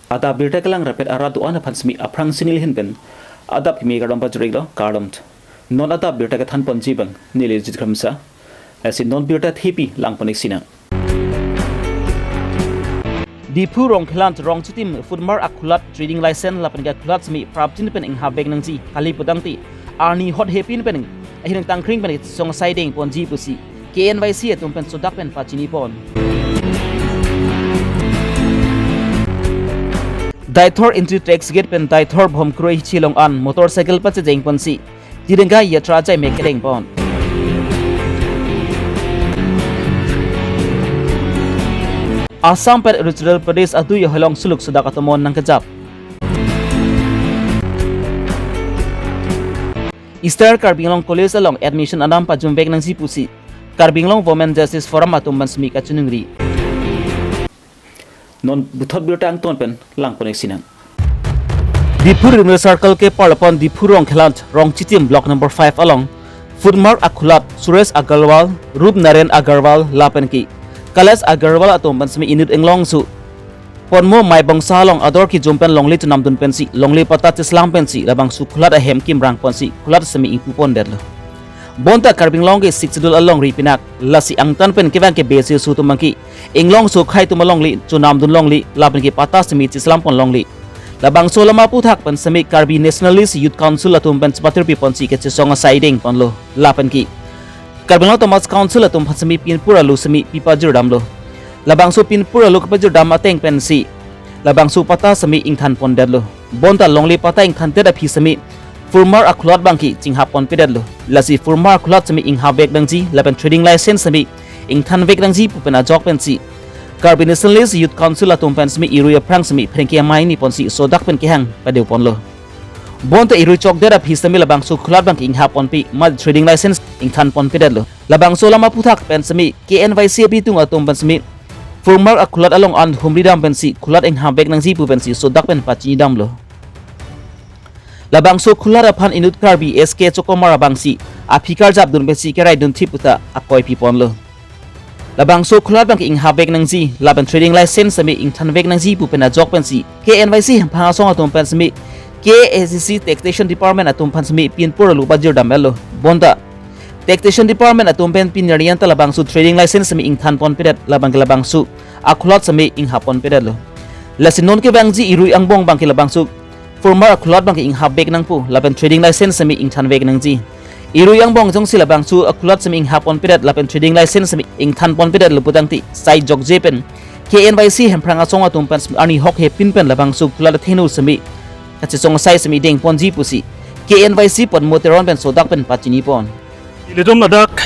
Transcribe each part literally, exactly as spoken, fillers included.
Adap birta kelang rapet arat do-an aphan semi aphrangsi neli ahin pen adap kimi kardom pajir-iklo, kardom. Non adap birta kethan ponji abang neli Jit Kramsa. Lasi non birta thepi lang pon-ik sinang. Diphu Rongkhelan Rongchitim Foodmart akhulat trading license lapen ke akhulat semi prapjin pen inghap vek nangji kali putangte arni hot hepin pen ahin tangkring pen song saideng ponji pusi K N Y C atum pen sodak pen pachini pon. Deithor entry tax gate pen Deithor Bhomkroi hichi along an motorcycle pachejeng ponsi Tiranga Yatra ajai me kedeng pon. Assam pen Arunachal Pradesh adui aholong suluk sodak atomon nangkejap. Eastern Karbi Anglong College along admission anam pajum vek nangji pusi Karbi Anglong Women Justice Forum atum pen semi kachiningri. Non puthot birta angton pen lang pon-ik sinang. Diphu Revenue Circle keparlo pon Diphu Rongkhelan Rongchitim Block number five along Foodmart akhulat Suresh Agarwal, Rup Naren Agarwal lapen ke Kailash Agarwal atum pen semi inut inglongso ponmo Maibongsa along ador kejum pen longle chonamdun pensi longle patta cheslam pensi labangso khulat ahem kimrang ponsi khulat semi ingpu pondetlo. Bonta Karbi Anglong ke Sixth Schedule alongri pinak lasi angtan pen kevang ke besi su atum abangke inglongso akhei atum alongle chonamdun longle lapen ke patta semi cheslam pon longle. Labangso alam aphuthak pen semi Karbi Nationalist Youth Council atum pen chepatirpi ponsi kachesong asai deng ponlo lapen ke Karbi Anglong Autonomous Council atum aphan semi pinpur alu semi pipajir damlo. Labangso pinpur alu kepajir dam ateng pensi labangso patta semi ingthan pondetlo. Bonta longle patta ingthandet aphi semi Foodmart akhulat abangke chinghap ponpedetlo. Lasi Foodmart akhulat semi inghap vek nangji lapen trading license semi ingthan vek nangji pu pen ajok pensi Karbi Nationalist Youth Council atum pen semi irui aphrang semi pherengke amei ni ponsi sodak pen kehang padeu ponlo. Bonta irui chokdet aphi semi labangso khulat abangke inghap ponpe ma trading license ingthan ponpedetlo. Labangso alam aphuthak pen semi K N Y C abitung atum pen semi Foodmart akhulat along an humri dam pensi khulat inghap vek nangji pu pensi sodak pen pachini damlo. Labangso khulat aphan inut Karbi S K Chokomar abangsi aphi karjapdun pensi keraidun thip puta akoi pi ponlo. Labangso khulat abangke inghap vek nangji lapen trading license semi ingthan vek nangji pu pen ajok pensi K N Y C hemphang asong atum pen semi K A C C Taxation Department atum aphan semi pinpur alu pajir dam-etlo. Bonta Taxation Department atum pen pinjari anta labangso trading license semi ingthan ponpedet labangke labangso akhulat semi inghap ponpedetlo. Lasi non kevangji irui angbong abangke labangso Foodmart akhulat abangke inghap vek nangpo lapen trading license semi ingthan vek nangji. Irui angbong jongsi labangso akhulat semi inghap ponpedet lapen trading license semi ingthan ponpedetlo putangte sai jokje pen K N Y C hemprang asong atum pen semi arni hok hepin pen labangso khulat athengno semi kachesong asai semi deng ponji pusi K N Y C Padmo Teron pen sodak pen pachini pon. Ilitum ladak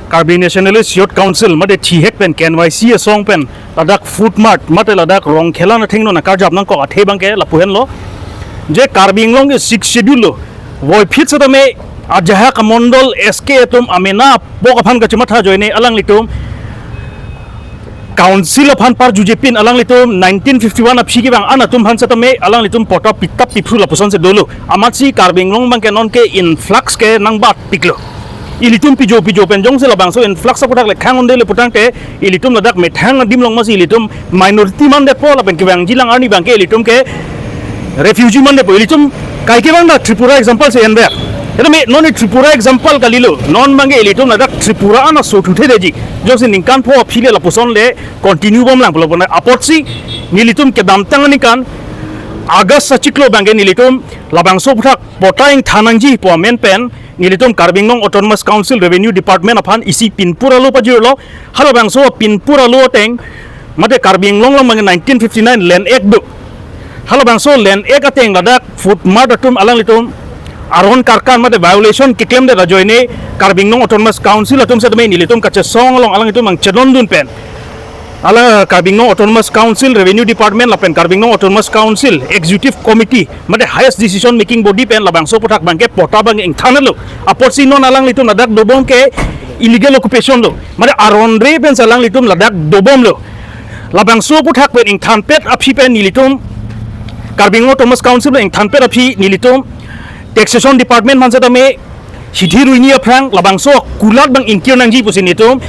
Karbi Nationalist Youth Council mate thihek pen K N Y C asong pen ladak Foodmart mate ladak Rongkhelan athengno nangkarjap nangkok athe abangke lapu henlo. Je Karbi Anglong ke Sixth Schedule lo. Voiphit setame ajahak amondol S K atum amena pok aphan kachematha ajoine alanglitum Council aphan parjujepin alanglitum nineteen fifty-one aphi kevang an atum aphan setame alanglitum patta pitap piphru lapusonsi dolo. Amatsi Karbi Anglong abangke nonke influx ke nangbatpiklo. Ilitum pijo pijo pen jongsi labangso influx aphuthak le khang undele putangte ilitum ladak methang adim along masi ilitum minority mandetpo lapen kevangjilang arni abangke ilitum ke refugee mandetpo. Ilitum kaike abang dak Tripura example si enver. Setame non Tripura example kalilo. Non abangke ilitum ladak Tripura ana so thuthe deji. Jongsi ningkan pho aphi le lapuson le continue bomlang pulo pon apotsi nelitum kedamtang aningkan August achiklo abangke nelitum labangso aphuthak patta ingthan nangji pu amen pen nelitum Karbi Anglong Autonomous Council Revenue Department aphan isi pinpur alo pajirlo. Halabangso pinpur alo ateng mate Karbi Anglong along abangke nineteen fifty-nine Land Act do. Halabangso Land Act ateng ladak Foodmart atum alanglitum aron karkan mate violation keklemdet ajoine Karbi Anglong Autonomous Council atum setame nelitum kachesong along alanglitum nangchelondun pen ala Karbi Anglong Autonomous Council Revenue Department lapen Karbi Anglong Autonomous Council Executive Committee mate highest decision making body pen labangso aphuthak abangke patta abang ingthanlo. Apotsi non alanglitum ladak dobom ke illegal occupation lo. Mate aron re pen alanglitum ladak dobomlo. Labangso aphuthak pen ingthanpet aphi pen nelitum Karbi Anglong Autonomous Council pen ingthanpet aphi nelitum Taxation Department aphan setame hithi ruini aphrang labangso akulat abang ingkir nangji pusi nelitum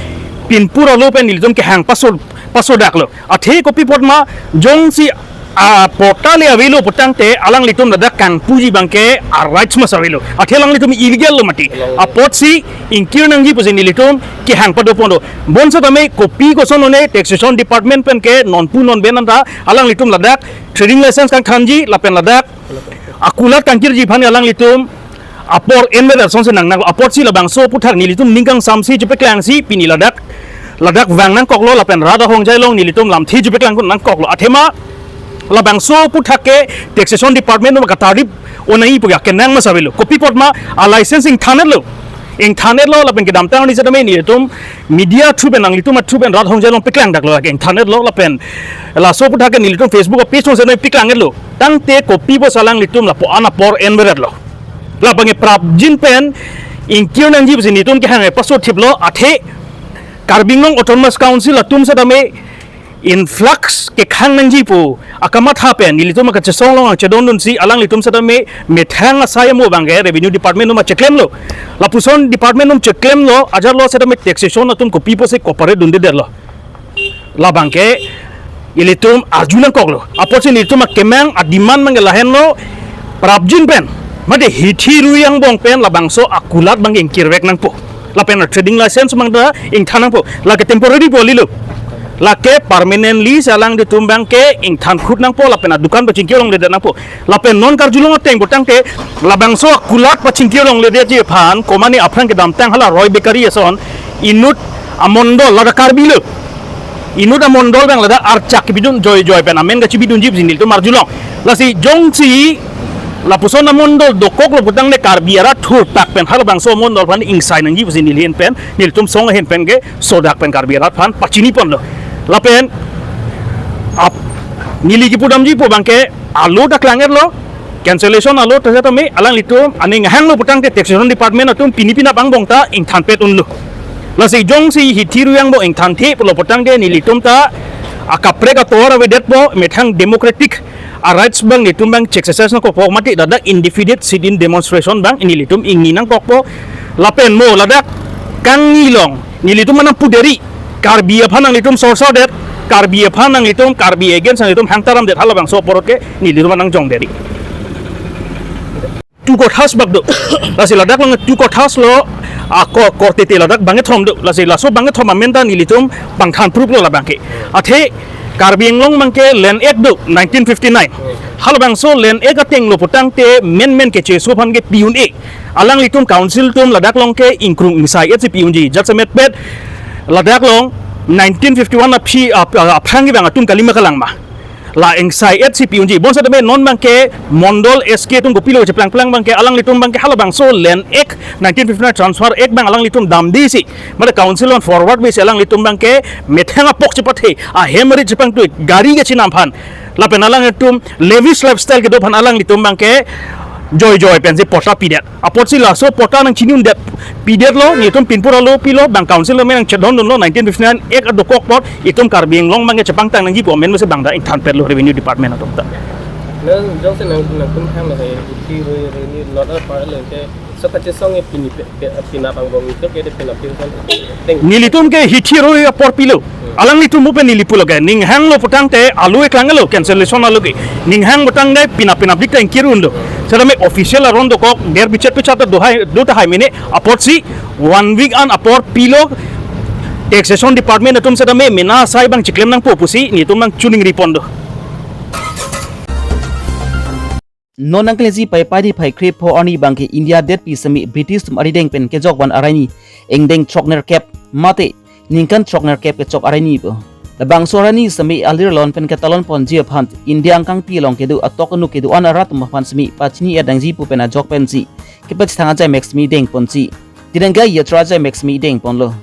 pinpur alo pen nelitum kehang paso pasodaklo. Athe kopi apot ma jongsi A portal le avelo putangte alanglitum ladak kangpuji abangke a rights mas avelo. Athe alanglitum illegal lo mati. Apotsi ingkir nangji pusi nelitum kehang padopondo. Bonsetame kopi kosonlone taxation department pen ke nonpu nonben anta alanglitum ladak trading license kangthanji lapen ladak akulat kangkirji aphan alanglitum apor enver asonsi nang nang apotsi labangso aputhak nelitum ning kangsamsi chepaklangsi pini ladak ladak vang nangkoklo lapen rat ahongjai along nelitum lamthe chepaklang nangkoklo. Athema labangso aputhak ke taxation department ma katarip onai pu ya kenang mas avelo. Kopi apot ma a license ingthan-etlo. Ingthan-etlo lapen kedamtang arni setame nelitum media through pen nanglitum a through pen rat ahongjai along paklang daklo ke ingthan-etlo lapen laso aputhak ke nelitum Facebook page along setame paklang-etlo. Tangte kopi apotsi alanglitum lapu-an apor enver-etlo. Labang ke prapjin pen ingkir nangji pusi nelitum kehang paso thiplo athe Karbi Anglong Autonomous Council atum setame influx kekhang nangji pu akamatha pen nelitum akachesong along chedondunsi alanglitum setame methang asai amo abangke revenue department atum cheklemlo. Lapuson department atum cheklemlo ajarlo setame taxation atum kopi apotsi cooperate dunde derlo. Labangke ilitum arju nangkoklo. Apotsi nelitum akemang a demand abangke lahenlo prapjin pen. Mate hithi rui angbong pen labangso akulat abangke ingkirvek nangpo. Lapen trading license abangta ingthan nangpo. Lake temporary pu kalilo. Lake permanently si alanglitum abangke ingthan khut nangpo lapen adukan pachingki longledet nangpo. Lapen non karjulong ateng putangte labangso akulat pachingki longledetji aphan komane aphrang kedamtang hala Roy Bakery ason inut amondol ladak Karbi lo. Inut amondol abang ladak archak kebidun joijoi pen amen kachibidunji pusi nelitum arjulong. Lasi jongsi lapuson amondol dokoklo putangte Karbi arat thurpak pen halabangso amondol aphan ingsai nangji pusi neli ahin pen nelitum song ahin pen ke sodak pen Karbi arat aphan pachiniponlo. Lapen ap neli kipudamji pu abangke alo ta klang-etlo. Cancellation alo ta setame alanglitum aning hanglo putangte taxation department atum pini penap angbong ta ingthanpet unlo. Lasi jongsi hithi rui angbong ingthanthe pulo putangte nelitum ta akaprek ator avedetpo methang democratic a rights abang nelitum abang che-exercise nangkokpo mate ladak indefinite sit-in demonstration abang nelitum ingni nangkokpo. Lapen mo ladak kangni along nelitum manang puderi Karbi aphan nanglitum sorsor det, Karbi aphan nanglitum, Karbi against nanglitum hangtaram det halabangso apor ke nelitum manang jong deri. Tu kothas bak do. Lasi ladak along tu kothas lo, a ko korte te ladak bangkethom do. Lasi laso bangkethom amen ta nelitum pangthan proof lo labangke. Athe Karbi Anglong abangke Land Act do nineteen fifty-nine. Halabangso Land Act ateng lo putangte men men kecheso aphan ke pi un-e. Alanglitum council atum ladak along ke ingkrung ingsai-etsi pi unji. Jasemet pet ladak along nineteen fifty-one aphi ap- ap- aphrang kevang atum kalima kalang ma. La ingsai-etsi pi unji. Bonsetame non abangke mondol S K atum kopilo cheplang plang abangke alanglitum abangke halabangso Land Act nineteen fifty-nine Transfer Act abang alanglitum damdesi. Mate council along forward besi alanglitum abangke methang apok chepathe ahem rit chepangtui gari kachinam aphan. Lapen alanglitum lavish lifestyle kedo aphan alanglitum abangke joijoi pensi patta pidet. Apotsi laso patta nangchini undet pidetlo, nelitum pinpur alo pilo, bang council amen nangchedondunlo, nineteen fifty-nine Act adokok apot, itum Karbi Anglong abangke chepangtang nangji pu amen mese bangta ingthanpetlo revenue department atum ta. Na jongsi nang nangtum hang na hai hithi rui rui ni not a part lo ke so kachesong e pini pe- pe- penap angbong itu ke de penap pingsan. Teng. Nelitum ke hithi rui apor pilo. Alanglitum mu pen neli pulo ke ning hanglo putangte alo e klang-etlo cancellation alo ke. Ning hang putangte penap penapdik ta ingkir unlo. Setame official aron dokok der bichet pechat ta do hai do ta hai mene apotsi one week an apor pilo taxation department atum setame mena asai abang chiklem nangpo pusi nelitum abang chuning ripon do. Non nangkeleji Paipai niphai krepho arni abangke India detpi semi British atum arideng pen kejok van arni ingdeng throknerkep mate ningkan throknerkep kechok arni pu. Labangso arni semi alir lon pen ketalon ponji aphan India angkangpi along kedo atok anuk kedo-an arat atum aphan semi pachini-et nangji pu pen ajok pensi kepachethang ajaimek semi deng ponsi Tiranga Yatra ajaimek semi deng ponlo.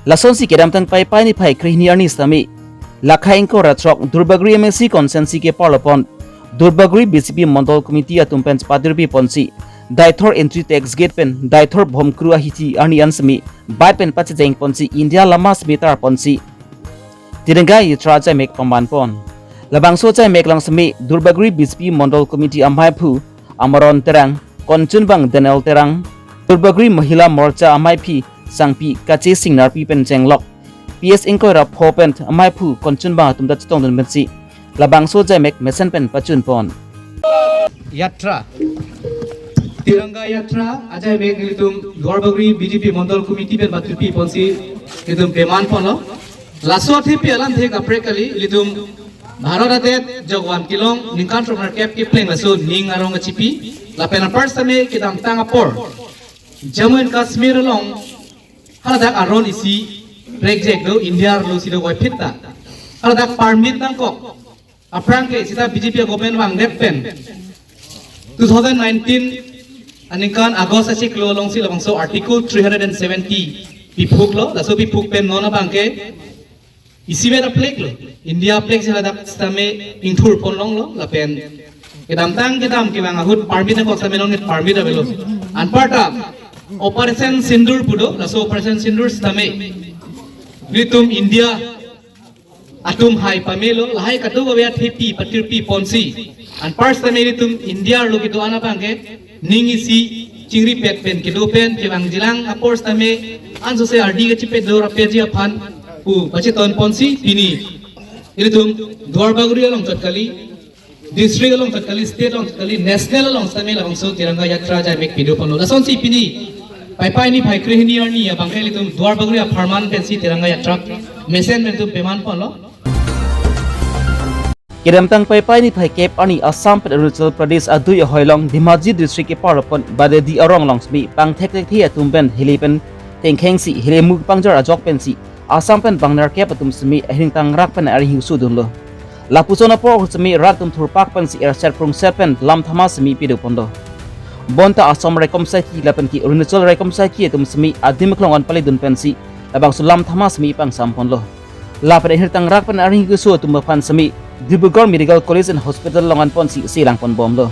Lasonsi kedamtang Paipai niphai krehini arni semi Lakha ingkoi ra throk Duarbagori M A C constituency ke parlo pon Duarbagori B J P Mondol Committee atum pen chepadirpi ponsi Deithor entry tax gate pen Deithor Bhomkru ahithi arni an semi bike pen pachejeng ponsi India lama semi tar ponsi Tiranga Yatra ajaimek paman pon. Labangso ajaimek along semi Duarbagori B J P Mondol Committee amaiphu Amaron Terang, Konchunbang Daniel Terang, Duarbagori Mahila Morcha amaiphi sangpi Kache Singnarpi pen chenglok. P S ingkoi ra pho pen amaiphu Konchunbang atum ta chetongdun pensi Labangso ajaimek mesen pen pachunpon. Yatra. Tiranga Yatra ajaimek nelitum Duarbagori B J P Mondol Committee pen pathupiponsi nelitum pemanponlo. Laso athepi alamthe kaprek kali, ilitum Bharat adet Jagwan kelong ningkan thronerkep kepleng laso ning arong kachipi. Lapen apar sitame kedamtang apor Jammu and Kashmir along haladak aron isi prekjek do, India arlo si dovoiphit ta. Haladak permit nangkok. Aphrang ke sita B J P government vangdet pen two thousand nineteen aningkan August achiklo alongsi labangso Article three hundred and seventy piphuklo, laso piphuk pen non abangke isivet aplek lo. India aplek si ladak sitame ingthurpon longlo, lapen kedamtang kedam kevang ahut permit nangkok sitame non permit avelo. Anparta Operation Sindoor pu do, laso Operation Sindoor sitame nelitum India atum hai pamelo, lahai kadokave athepi patirpiponsi. Anpar sitame nelitum India arlo kedo-an abangke ning isi chingripet pen kedo pen kevangjilang apor sitame ansose ardi kachipedor apeji aphan pu pachetonponsi pini ilitum Duarbagori along chot kali, district along chot kali, state along chot kali, national along sitame labangso Tiranga Yatra ajaimek padoponlo. Lasonsi pini Paipai niphai krehini arni abangke ilitum Duarbagori apharman pensi Tiranga Yatra mesen pen itum pemanponlo. Kedamtang Paipai niphai kep arni Assam pen Arunachal Pradesh adui ahoi along Dhemaji district keparlopon Badadi arong along sitame pangthekthekthe atum pen hili pen tengkhengsi hili mu pangjar ajok pensi Assam pen bang nerkep atum sitame ahirtangrak pen arihing keso dunlo. Lapuson apor ahut sitame rat atum thurpak pensi erset prungset pen lam thama sitame padoponlo. Bonta Assam raikom saiki lapen ke Arunachal raikom saiki atum sitame adim aklong an paledun pensi labangso lam thama sitame pangsamponlo. Lapen ahirtangrak pen arihing keso atum aphan sitame Dibrugarh Medical College and Hospital along anponsi selangponbomlo.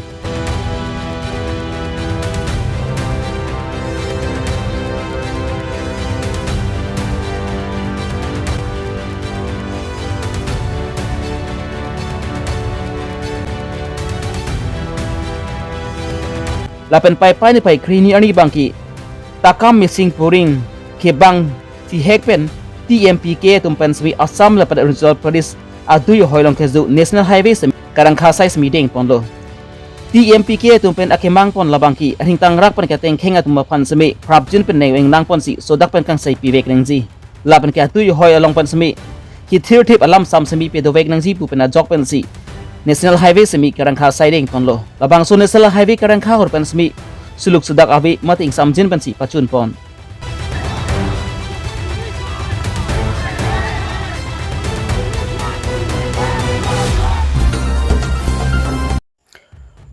Lapen Paipai niphai krehini arni abangke takam missing puring kebang thihek pen T M P K atum pen sitame Assam lapen Arunachal Pradesh adui ahoi along kedo National Highway sitame karangkha asai sitame dengponlo. T M P K atum pen akemangpon labangke ahirtangrak pen ketengkheng atum aphan sitame prapjin pen neng-engnangponsi sodak pen kangsai pivek nangji. Lapen ke adui ahoi along pen sitame kethirthip alam sam sitame padovek nangji pu pen ajok pensi National Highway sitame karangkha asai dengponlo. Labangso National Highway karangkha ahur pen sitame suluk sudak ave mate ingsamjin pensi pachunpon.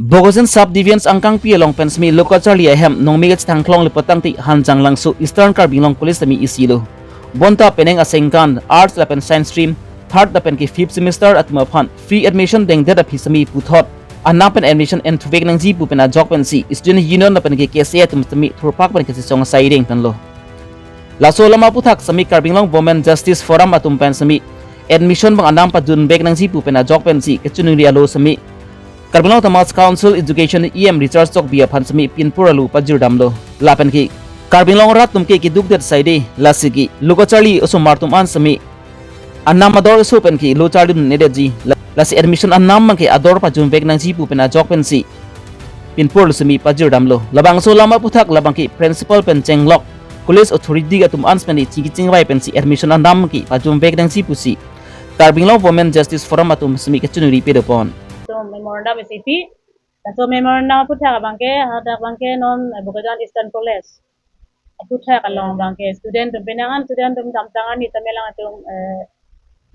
Bokajan Sub Division Angkangpi along pen sitame lo kacharli ahem nongmek kachethang klong lepatangte Hanjanglangso Eastern Karbi Anglong Police sitame isilo. Bonta penang asengkan Arts lapen Science Stream third lapen ke fifth semester atum aphan free admission dengdet aphi sitame puthot anam pen admission enthuvek nangji pu pen ajok pensi Student Union lapen ke K S A atum sitame thurpak pen kachesong asai dengponlo. Laso alam aputhak sitame Karbi Anglong Women Justice Forum atum pen sitame admission bang anam pajunvek nangji pu pen ajok pensi kachiningri alo sitame Karbi Anglong Autonomous Council Education E M Richard Tokbi aphan sitame pinpur alo pajirdamlo. Lapen ke Karbi Anglong rat atum ke kedukdet saide, lasi ke lo kacharli osomar atum an sitame anam ador keso pen ke lo charlidun-edetji. La-, lasi admission anam abangke ador pajunvek nangji pu pen ajok pensi pinpurlo sitame pajirdamlo. Labangso alam aputhak labangke principal pen chenglok college authority atum an sitame chingki chingvai pensi admission anam abangke pajunvek nangji pusi Karbi Anglong Women Justice Forum atum sitame kachiningri padopon. So memorandum isipi, laso memorandum aputhak abangke, hadak abangke non, eh, Bokajan Eastern College aputhak along abangke student atum penang an student atum damtang arni tame lang atum, eh,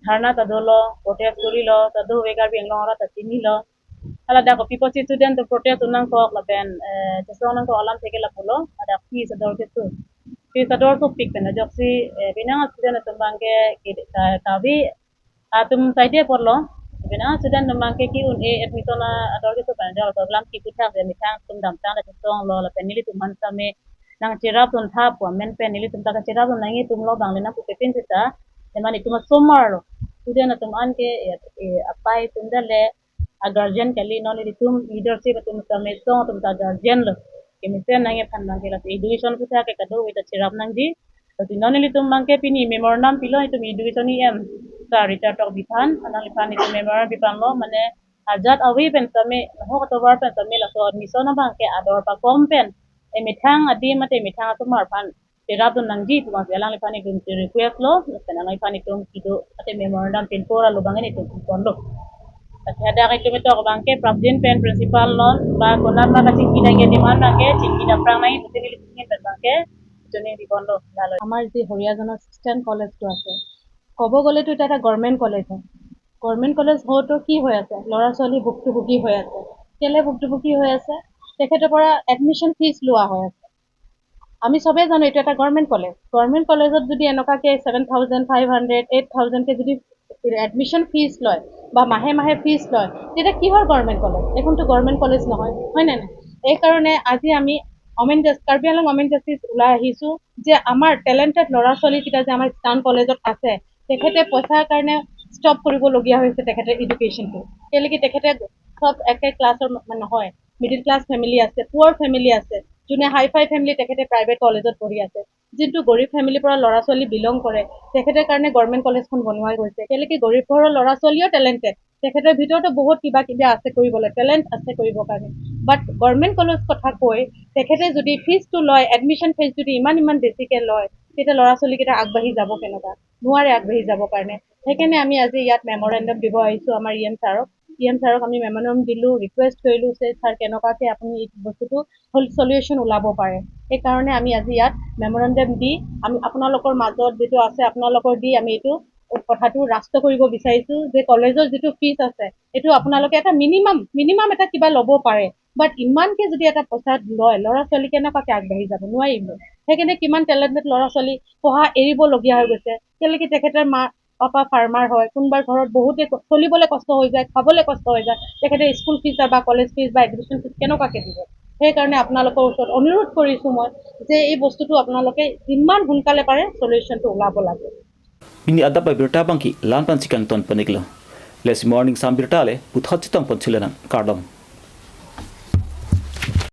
dharna ta dolo, protest kurilo, ta dove Karbi Anglong arat ta chinilo. Haladak kopi pusi student atum protest un nangkok lapen, eh, chesong nangkok alamthe ke lapulo, hadak fees ador keso. Fees ador sopik pen ajoksi, eh, penang student atum abangke ke, ka-, kave atum saide apotlo. Penang student atum abangke ke-un-e admission a-, ador keso pen ajok alam kiputhak je methang atum damtang ta chesonglo lapen nelitum aphan sitame nangcherapdun tha pu amen pen nelitum ta kacherapdun nangji atumlo bang le nangpupe pin seta. Teman itum asomar lo. Student atum anke, eh, eh, apai atum ta le a-guardian kali, non nelitum leadership atum sitame song atum ta guardian lo. Kemesen nangji aphan abangke lasi education aputhak ke kadokave ta cherap nangji. Lasi non nelitum abangke pini memorandum pilo itum education E M Sir Richard Tokbi aphan, alangliphan itum memorandum piponlo, mane ajat ave pen tame, nahok atovar pen tame laso admission abangke ador pakom pen, emethang adim mate emethang asomar aphan cherapdun nangji pu abangsi alangliphan itum si request lo, lapen alangliphan itum kedo ate memorandum pinpur alo abang itum piponlo. Ate hadak itum itok abangke prapjin pen principal non ba konat ma kachingki nangji adim abangke chingki dam prang nangji, itum neli pen abangke itum neli piponlo lalo. আমাৰ যি হৰিয়াজনৰ খ্ৰীষ্টিয়ান কলেজটো আছে, ক'ব গ'লেতো এতিয়া এটা government college হয়। গভৰ্ণমেণ্ট কলেজ হওঁতেও কি হৈ আছে, ল'ৰা ছোৱালী ভুক্তভোগী হৈ আছে। কেলে ভুক্তভোগী হৈ আছে? তেখেতৰ পৰা এডমিশ্যন ফিজ লোৱা হৈ আছে। আমি চবেই জানো এইটো এটা গভৰ্ণমেণ্ট কলেজ। গভৰ্ণমেণ্ট কলেজত যদি এনেকুৱাকে seven thousand five hundred, eight থাউজেণ্ডকে যদি এডমিশ্যন ফিজ লয় বা মাহে মাহে ফিজ লয়, তেতিয়া কিহৰ গভৰ্ণমেণ্ট কলেজ? এইখনতো গভৰ্ণমেণ্ট কলেজ নহয়, হয় নে নহয়? এইকাৰণে আজি আমি women just-, Karbi Anglong women justice ওলাই আহিছো যে আমাৰ টেলেণ্টেড ল'ৰা ছোৱালীকেইটা যে আমাৰ খ্ৰীষ্টিয়ান কলেজত আছে, তেখেতে পইচাৰ কাৰণে ষ্টপ কৰিবলগীয়া হৈছে তেখেতৰ এডুকেশ্যনটো। কেলেকি তেখেতে সব একে ক্লাছৰ ম-, নহয়, মিডিল ক্লাছ ফেমিলি আছে, পুৱাৰ ফেমিলি আছে, যোনে হাই ফাই ফেমিলি, তেখেতে প্ৰাইভেট কলেজত পঢ়ি আছে। যোনটো গৰীব ফেমিলিৰ পৰা ল'ৰা ছোৱালী বিলং কৰে, তেখেতৰ কাৰণে গভৰ্ণমেণ্ট কলেজখন বনোৱা গৈছে। কেলেকি গৰীব ঘৰৰ ল'ৰা ছোৱালীও টেলেণ্টেড, তেখেতৰ ভিতৰতো বহুত কিবা কিবি আছে কৰিবলৈ, টেলেণ্ট আছে কৰিবৰ কাৰণে। বাট গভৰ্ণমেণ্ট কলেজ কথা কৈ তেখেতে যদি ফিজটো লয়, এডমিশ্যন ফিজ যদি ইমান ইমান বেছিকে লয়, তেতিয়া ল'ৰা ছোৱালীকেইটা আগবাঢ়ি যাব কেনেকুৱা? নোৱাৰে আগবাঢ়ি যাবৰ কাৰণে। সেইকাৰণে আমি আজি ইয়াত মেমৰেণ্ডাম দিব আহিছো আমাৰ ই এম ছাৰক। ই এম ছাৰক আমি মেমৰেণ্ডাম দিলো, ৰিকুৱেষ্ট কৰিলো যে ছাৰ, কেনেকুৱাকে আপুনি এই বস্তুটো হ'ল চলিউশ্যন ওলাব পাৰে। সেইকাৰণে আমি আজি ইয়াত মেমৰেণ্ডাম দি আমি আপোনালোকৰ মাজত যিটো আছে, আপোনালোকৰ দি আমি এইটো কথাটো ৰাস্ত কৰিব বিচাৰিছো যে কলেজৰ যিটো ফিজ আছে, এইটো আপোনালোকে এটা মিনিমাম, মিনিমাম এটা কিবা ল'ব পাৰে। বাট ইমানকে যদি এটা পইচা লয়, ল'ৰা ছোৱালী কেনেকুৱাকে আগবাঢ়ি যাব? নোৱাৰিব। সেইকাৰণে কিমান টেলেণ্টেড ল'ৰা ছোৱালী পঢ়া এৰিবলগীয়া হৈ গৈছে। কেলেকি তেখেতৰ মা পাপা ফাৰ্মাৰ হয়, কোনোবাৰ ঘৰত বহুতে ক-, চলিবলৈ কষ্ট হৈ যায়, খাবলৈ কষ্ট হৈ যায়, তেখেতে স্কুল ফিজ বা কলেজ ফিজ বা এডমিশ্যন ফিজ কেনেকুৱাকে দিব? সেইকাৰণে আপোনালোকৰ ওচৰত অনুৰোধ কৰিছো মই যে এই বস্তুটো আপোনালোকে যিমান সোনকালে পাৰে চলিউশ্যনটো ওলাব লাগে। Pini adap abirta abangke la-an pen chekangton pon-iklo. Lasi morning sam birta le puthot chetong pon thulo nang, kardom.